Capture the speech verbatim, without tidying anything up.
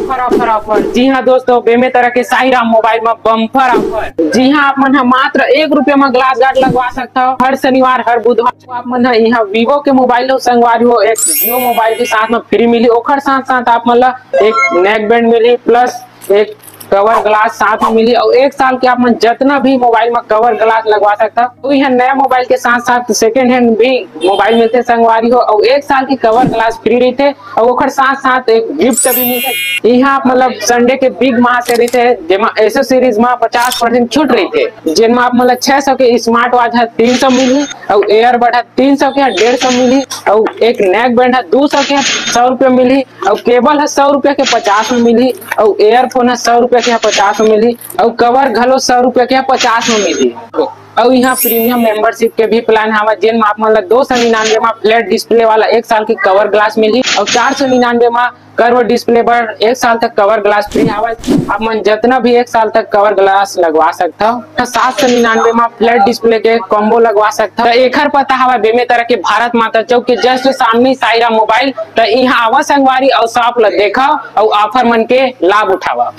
Offer, offer, offer. जी हाँ दोस्तों, बेमेतरा के साईं राम मोबाइल में बम्पर ऑफर। जी हाँ, आप मन ह मात्र एक रुपया में ग्लास गार्ड लगवा सकथव। हर शनिवार, हर बुधवार आप मन ह यहाँ वीवो के मोबाइल हो संगवारी हो, एक जियो मोबाइल के साथ में फ्री मिली। ओखर साथ साथ आप मन ला एक नेक बैंड मिली, प्लस एक कवर ग्लास साथ में मिली। और एक साल के आप मन जितना भी मोबाइल में कवर ग्लास लगवा सकता हो, यहाँ नया मोबाइल के साथ साथ सेकंड हैंड भी मोबाइल मिलते संगवारी हो, और एक साल की कवर ग्लास फ्री रहते, और ओकर साथ साथ एक गिफ्ट भी मिलते। यहाँ आप मतलब संडे के बिग महासेल रहते, जेमा एसेसरीज में पचास परसेंट छूट रहते, जेमा आप मतलब छह सौ के स्मार्ट वॉच है तीन सौ मिली, और एयरबड है तीन सौ के डेढ़ सौ मिली, और एक नेक बैंड है दो सौ के सौ रुपये मिली, और केबल है सौ रुपये के पचास में मिली, और एयरफोन है सौ रुपये के पचास में मिली, और कवर घलो सौ रुपये के पचास में मिली। और यहाँ प्रीमियम मेंबरशिप के भी प्लान हवा, जेन में आप मन ला दो सौ निन्यानवे में फ्लैट डिस्प्ले वाला एक साल की कवर ग्लास मिली, और चार सौ निन्यानवे में कर्व डिस्प्ले बर एक साल तक कवर ग्लास फ्री हवा। आप मन जितना भी एक साल तक कवर ग्लास लगवा सकता हो, तो सात सौ निन्यानवे में फ्लैट डिस्प्ले के कॉम्बो लगवा सकता हो। तो एखर पता हवा बेमेतरा के भारत माता चौक के जस्ट सामने साईं राम मोबाइल। तो यहाँ आवा संगवारी और शॉप ला देखा और ऑफर मन के लाभ उठावा।